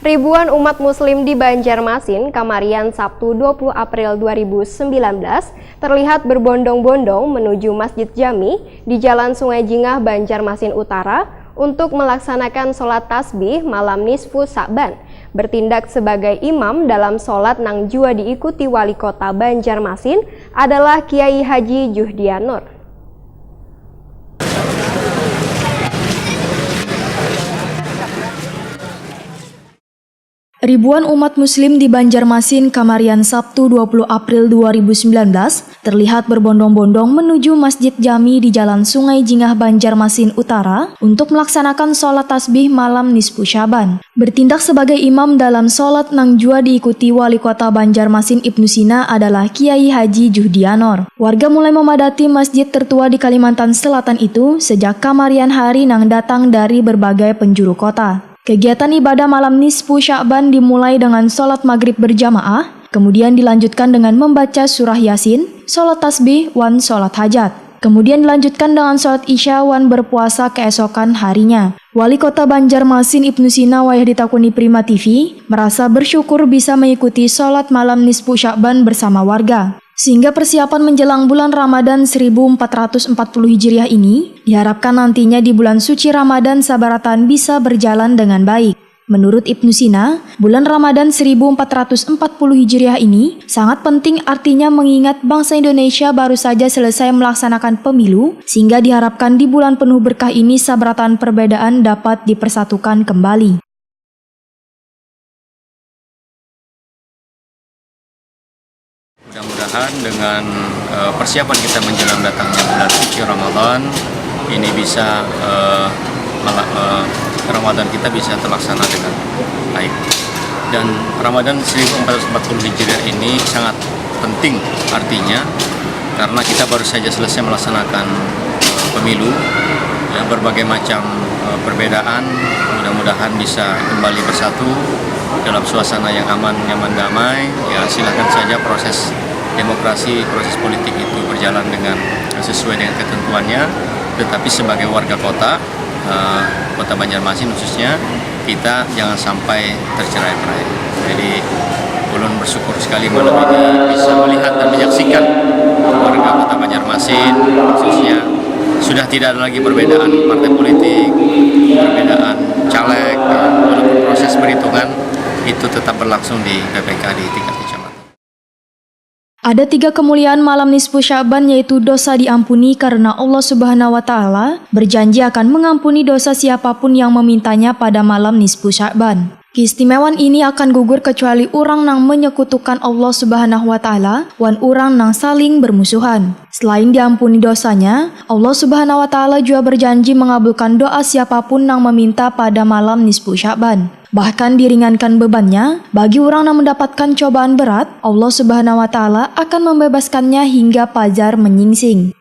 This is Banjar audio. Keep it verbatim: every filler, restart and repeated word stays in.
Ribuan umat muslim di Banjarmasin kamarian Sabtu dua puluh April dua ribu sembilan belas terlihat berbondong-bondong menuju Masjid Jami di Jalan Sungai Jingah, Banjarmasin Utara untuk melaksanakan sholat tasbih malam nisfu Sa'ban. Bertindak sebagai imam dalam sholat nang jua diikuti Wali Kota Banjarmasin adalah Kiai Haji Juhdianur. Ribuan umat muslim di Banjarmasin kamarian Sabtu dua puluh April dua ribu sembilan belas terlihat berbondong-bondong menuju Masjid Jami di Jalan Sungai Jingah, Banjarmasin Utara untuk melaksanakan sholat tasbih malam nisfu Syaban. Bertindak sebagai imam dalam sholat nang jua diikuti Wali Kota Banjarmasin Ibnu Sina adalah Kiai Haji Juhdianor. Warga mulai memadati masjid tertua di Kalimantan Selatan itu sejak kamarian hari nang datang dari berbagai penjuru kota. Kegiatan ibadah malam nisfu Sya'ban dimulai dengan sholat maghrib berjamaah, kemudian dilanjutkan dengan membaca surah Yasin, sholat tasbih, wan sholat hajat. Kemudian dilanjutkan dengan sholat isya wan berpuasa keesokan harinya. Wali Kota Banjarmasin Ibnu Sina wayah ditakuni Prima T V merasa bersyukur bisa mengikuti sholat malam nisfu Sya'ban bersama warga. Sehingga persiapan menjelang bulan Ramadan seribu empat ratus empat puluh Hijriah ini diharapkan nantinya di bulan suci Ramadan sabarataan bisa berjalan dengan baik. Menurut Ibnu Sina, bulan Ramadan seribu empat ratus empat puluh Hijriah ini sangat penting, artinya mengingat bangsa Indonesia baru saja selesai melaksanakan pemilu, sehingga diharapkan di bulan penuh berkah ini sabarataan perbedaan dapat dipersatukan kembali. Mudah-mudahan dengan eh, persiapan kita menjelang datangnya bulan suci Ramadan ini bisa eh, mela- eh, Ramadan kita bisa terlaksana dengan baik. Dan Ramadan seribu empat ratus empat puluh Hijriah ini sangat penting artinya karena kita baru saja selesai melaksanakan eh, pemilu. Ya, berbagai macam eh, perbedaan mudah-mudahan bisa kembali bersatu dalam suasana yang aman, nyaman, damai. Ya, silahkan saja proses demokrasi, proses politik itu berjalan dengan sesuai dengan ketentuannya. Tetapi sebagai warga kota, eh, Kota Banjarmasin khususnya, kita jangan sampai tercerai-berai. Jadi ulun bersyukur sekali malam ini bisa melihat dan menyaksikan warga Kota Banjarmasin khususnya sudah tidak ada lagi perbedaan partai politik, perbedaan caleg, ya, walaupun proses perhitungan itu tetap berlangsung di P P K di tingkat kecamatan. Ada tiga kemuliaan malam nisfu Sya'ban, yaitu dosa diampuni karena Allah Subhanahu wa Ta'ala berjanji akan mengampuni dosa siapapun yang memintanya pada malam nisfu Sya'ban. Keistimewaan ini akan gugur kecuali urang nang menyekutukan Allah Subhanahu wa Ta'ala wan urang nang saling bermusuhan. Selain diampuni dosanya, Allah Subhanahu wa Ta'ala jua berjanji mengabulkan doa siapapun nang meminta pada malam nisfu Sya'ban. Bahkan diringankan bebannya, bagi urang nang mendapatkan cobaan berat, Allah Subhanahu wa Ta'ala akan membebaskannya hingga pajar menyingsing.